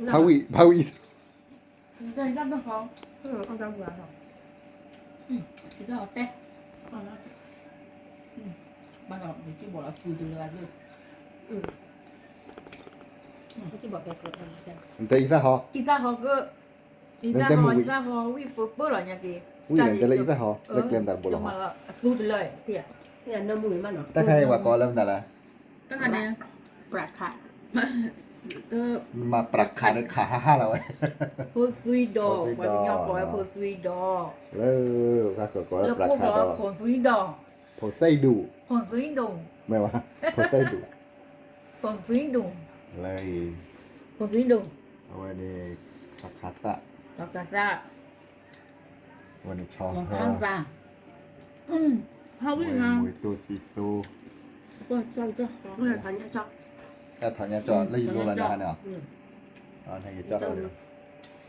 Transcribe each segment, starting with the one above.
ဖးဝံၣ်, ဖးဝံၣ်, နတဲအံသၣ်ဟီ, အံသၣ်ဟီ, ဝံၣ်နတဲလၢအံသၣ်ဟီ, လၢကျဲမတၤတဘိလီၤဟီ, တၢ်ခါအံၤပှၤကိးလၢမတၤလဲၣ်, မၤပြးခးဒီးခးဟးဟးလီၤဝဲ, ဖိသွံဒီး, ပှၤကညီကိးဝဲဖိသွံဒီး, လၢ, ကိးလၢပြးခးဒီး, ဖိသွံဒီး, ဖိသ့ၣ်ဒူၣ်, မ့ၢ်ဝဲ, ဖိသ့ၣ်ဒူၣ်, ဖိသွံဒူၣ်, လၢအံၤ, ဖိသွံဒူၣ်, အဝဲန့ၣ်, ခးသၣ်, ခးသၣ်, အဝဲန့ၣ်ဆီဟၢ, မွဲတိၢ်သံသိ, တၢ်ထီၣ်ညါကၠီလၢယလိလီၤညါန့ၣ်, အီၣ်လံပှၤခံဂၤ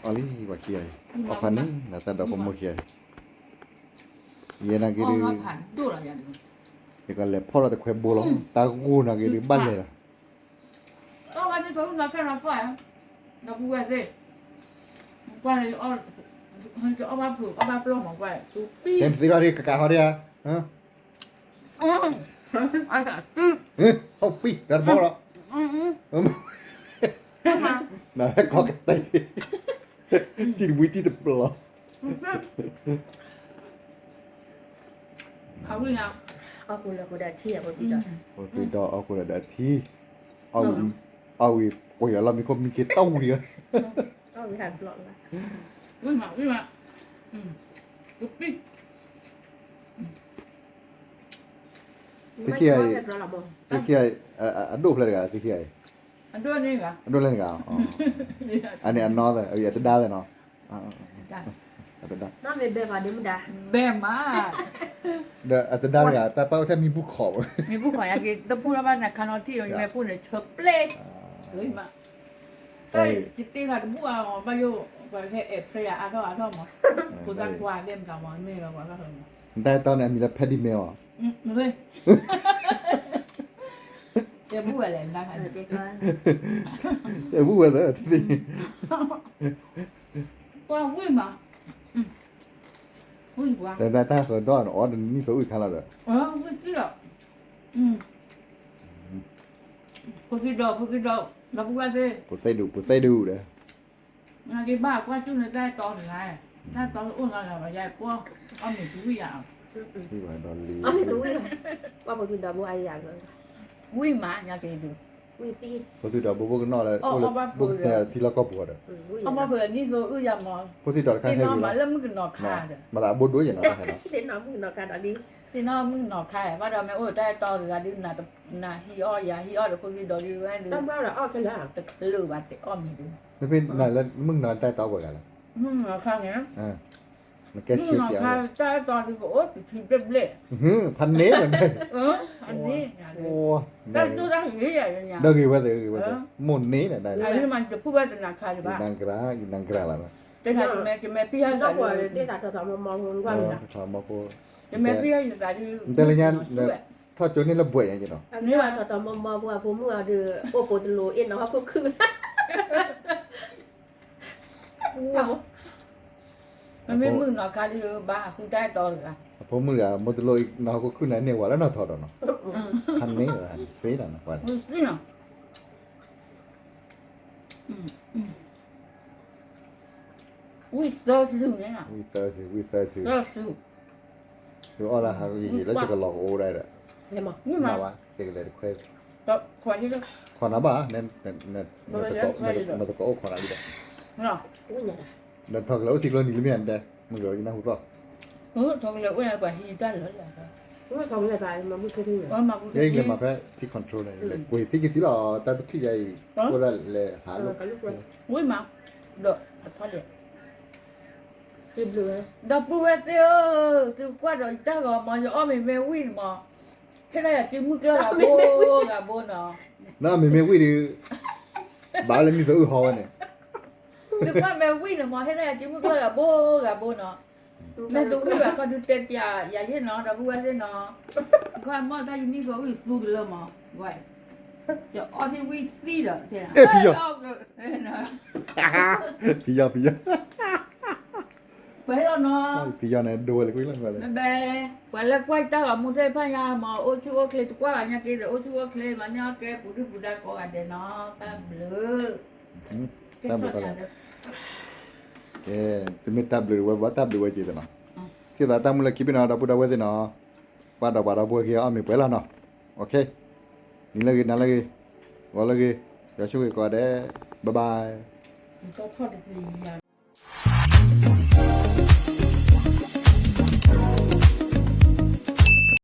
အံၤ, အီၣ်ဖးန့ၣ် နတၢ်ဒီဖိမိၢ်ခံဂၤအံၤ, ယဲနာ်က့ၤဒုး, ယကလဲၤဖီၣ်လီၤတခွဲဘိလီၤ, တၢ်ဂိၢ်နာ်က့ၤဒုး ဘၣ်လဲၤလီၤ, တၢ်ဝဲန့ၣ် တနီၤခဲနီၤဖီၣ်, ဒီပုၢ်ဝဲၢ်သ့ၣ်, ကွၢ်လၢ, အီၣ်ဘၣ်ဖုးအီၣ်ဘၣ်ပျီၢ်မးကွၢ်, ကဲသ့ထီၣ်ဒ်ကကးဟီဒ်ဧါ, ဟီၣ်ပံၣ်ဒီးတဘီလီၤ, နကီကတဲာ်, တံၢ်တဝံတံၢ်တပျီၤ, ဖိသွံဒီးအီၣ်ဃိဒီးအထံ, အီၣ်ဝံၤကွံာ်အလီၢ်မံခိၣ်မံက့ၤတဝံၤ, သုခံဂၤအံၤ, သုခံဂၤအံၤ, အဒိၣ်ဖျဲၣ်တဂၤ, သုခံဂၤအံၤ, အဒိၣ်လၢန့ၣ်ဂၤ, အန့ၣ်အနီၢ်သၢ, အတဒါသၢနီၤ, အတဒါ, ဘဲမး, ဒီးအတဒါတဂၤ တၢ်ပာ်အိၣ်ထဲမံဘူၣ်ခီၣ်, မံဘူၣ်ခီၣ်ညါက့ၤ တဘူၣ်ထီၣ်ဘၣ်နၤခါနီၤထံၣ်အီၤ ယမ့ၢ်ဘူၣ်န့ၣ် ဆၢပျဲ, တၢ်ယတ့ထီၣ်တဘူၣ်အါမး ဘၣ်ယိၣ်, ပှၤဟဲအဲၣ်ဖျဲယၤအါထီၣ်အါထီၣ်မး, ဖိသၣ်ခွါသ့ၣ်မတၤမး မ့ၢ်လီၤပှၤဘၣ်ဃးမး, နတၢ်အဲၣ်တီန့ၣ် အမံၤလၢ Paddy Mail အီၤ, တဲဘူၣ်ဝဲလဲၣ်, တဲဘူၣ်ဝဲသၢ, ပှၤဝံၣ်မး, တၢ်ဃၢၤဒီးနအီၣ်တနံၣ်သိအုၣ်ခါလီၤဒီး, ဖိသံဒီး ဖိသံဒီး ဒီပုၢ်ဝဲၢ်သ့ၣ်, ဖိသ့ၣ်ဒူၣ် ဖိသ့ၣ်ဒူၣ်ဒီး, နက့ၤဘၣ်ကွၢ်ကၠူၣ်န့ၣ် တၢ်အဲၣ်တီတဂၤ, တၢ်အဲၣ်တီအိၣ်လီၤဂာ်ဘၣ်ယဲ ကွၢ်အီၣ်မ့ၤတဝံၣ်ယၤ, ဝံၣ်မး ဖိသံဒီးဘိဘိကနီၣ်လၢ အိၣ်လၢထံလီၢ်ကီၢ်ပူၤဒီး, အီၣ်ဘၣ်ဖုးနံၣ်သိအုၣ်ယၤမး, ဖိသံဒီးတခါဟဲဂ့ၤလီၤ, မၤလၢမုၣ်ကနီၤခါဒီး, မၤသးအဘိဒိယဲၢ်နီၤတၢ်ဟဲလီၤ, သ့ၣ်နီၣ်မုၣ်ကနီၤခါ, ဘၣ်ဒီးမ့ၢ်အိၣ်တၢ်အဲၣ်တီတဂၤဒီး နဟံးအီၣ်ယၤဟံးအီၣ်ဒီးဖိသံဒီးဒ်ဝဲဒၣ်, တချုးဘၣ်တအီၣ်မ့ၤဒီး, မ့ၢ်ဖဲနၤလၢမုၣ်ကနီၤတၢ်အဲၣ်တီပှဲၤဂၤလဲၣ်, မုၣ်ကနီၤခါန့ၣ်, မုၣ်ကနီၤခါတၢ်အဲၣ်တီဒုးကအိၣ်တဆံဘျဲၣ်ဘျဲၣ်, ဖးန့ၢ်, တၢ်ဒိၣ်တၢ်ဂ့ၤယၤ, ဒီးဂ့ၤဝဲသ့ၣ်ဂ့ၤဝဲသ့ၣ်, မိၢ်န့ၣ်, ယဖုၣ်ဘၣ်တနၤခါဒံးဘၣ်, ယနၤကြၢး, ယနၤကြၢးလီၤ, တမ့ၢ်ပံဟဲသးဒံး, ယမ့ၢ်ပံဟဲယသးဒံး, နတဲလၢညါ, ထီၣ်ကၠိန့ၢ်လၢဘှဲးညါက့ၤနီၤ, မ့ၢ်ဘၣ်ထီၣ်ထီၣ်မီမီပှၤဖိမုၣ်အီၤဒီး အိၣ်ပိာ်တလိၤအ့ၣ်နီၤဟီၣ်ခိၣ်ခုၣ် မ့မ့ၢ်မုၣ်ကနီၤခါဒုး ဘၣ်ဟးဃုတၢ်အဲၣ်တီတဂၤ, အဖိမုၣ်တဂၤ မိၢ်တလိၣ်အံၤ နီၢ်ဟီၣ်ခိၣ်ခုၣ်န့ၣ် န့ၢ်ဝဲလၢနီၢ်ထီၣ်ဒီးနီၤ, ဖးန့ၢ်ဝဲ, သ့နီၤ, ဝံၣ်သၢစုန့ၣ်, ဝံၣ်သၢစု, ဝံၣ်သၢစု, သုအီၣ်လၢဟးဂီၤလၢယကလီၤကအိၣ်ဒၣ်ဒီး, မ့ၢ်ဝဲ, ယကလဲၤတခွဲ, ခိးနၤဘၣ်, နတကိးအိၣ်ခိးနၤလံဒီး, နထီၣ်ကလဲၤအိၣ်ထံကျိနံၤလၢမ့ၢ်နတဲ, မုၢ်ကလီၤယနၢ်ဟူသီၣ်, ထီၣ်ကလဲၤအိၣ်ပှၤဟံးတၢ်လၢာ်လၢာ်, ယလဲၤမၤဖဲထံ control န့ၣ် လဲၤကွံာ်သံကသံလီၤ တၢ်ပချံၣ်ယါအံၤ, အိၣ်ဒၣ်လဲၤဟးလိာ်, ဝံၣ်မး, ဒီးအထီၣ်လဲၤ ဒီပုၢ်ဝဲၢ်သ့ၣ်ဧၢ, သုကွၢ်ဒီးယတၢ်ဂီၤမး ယအီၣ်မ့ၤမ့ၢ်ဝံၣ်န့ၣ်မး, ဟ့ၣ်ဒၣ်ယၤစုမုၢ်ကျၢၢ်ဂၤဘိဂၤဘိနီၤ, နအီၣ်မ့ၤမ့ၢ်ဝံၣ်ဒီး, ဘၣ်လၢနံၣ်သိအုၣ်ဟီဝဲန့ၣ်, သုကွၢ်မ့ၢ်ဝံၣ်န့ၣ်မး ဟ့ၣ်ဒၣ်ယၤစုမုၢ်ကျၢၢ်ဂၤဘိဂၤဘိနီၤ, မ့ၢ်တဝံၣ်ဘၣ်ခီဒုးတဲပျးယၤယ့ၣ်နီၤ ဒီပုၢ်ဝဲၢ်သ့ၣ်နီၤ, ကွၢ်မီၢ်တၢ်ယနံၣ်ဃီဝံၣ်သူတလၢမး, ဝဲ, ယအီထံဝံၣ်သံဒီးတဲ, ဖံယီၤဖံယီၤ, ပှဲၤလီၤနီၤ, ဖံယီၤန့ၣ်ဒိဝဲလၢကွံာ်လီၤ, ပှၤလၢကွၢ်တၢ်ဂီၤမူသ့ၣ်တဖၣ်ညါမး အိၣ်ဆူၣ်အိၣ်ချ့တကွၢ်ဘၣ်ညါက့ဒီး အိၣ်ဆူၣ်အိၣ်ချ့မးန့ၢ်အီၣ်ကဲပူၤဒုၣ်ပူၤဒါကိးဂၤဒဲးနီၤ, တၢ်ဘျုး, တၢ်ဘျုး, ကဲ, တမ့ၢ်တၢ်ဘျုးဝဲဘၣ် တၢ်ဘျုးဝဲက့ၤသနီၤ, စ့ၢ်သးတၢ်မူလၢခံဘ့ၣ်နီၤ ဒီပုၢ်ဒီဝဲၢ်သ့ၣ်နီၤ, ပှၤဒီးပှၤဒီပုၢ်ဝဲၢ်ခံဂၤအီၣ်မ့ၤပှဲၤလီၤနီၤ, နံၤလၢဂ့ၤ နၤလၢဂ့ၤ, ဂီၤလၢဂ့ၤ, ယွၤဆိၣ်ဂ့ၤကိးဂၤဒဲး, bye bye.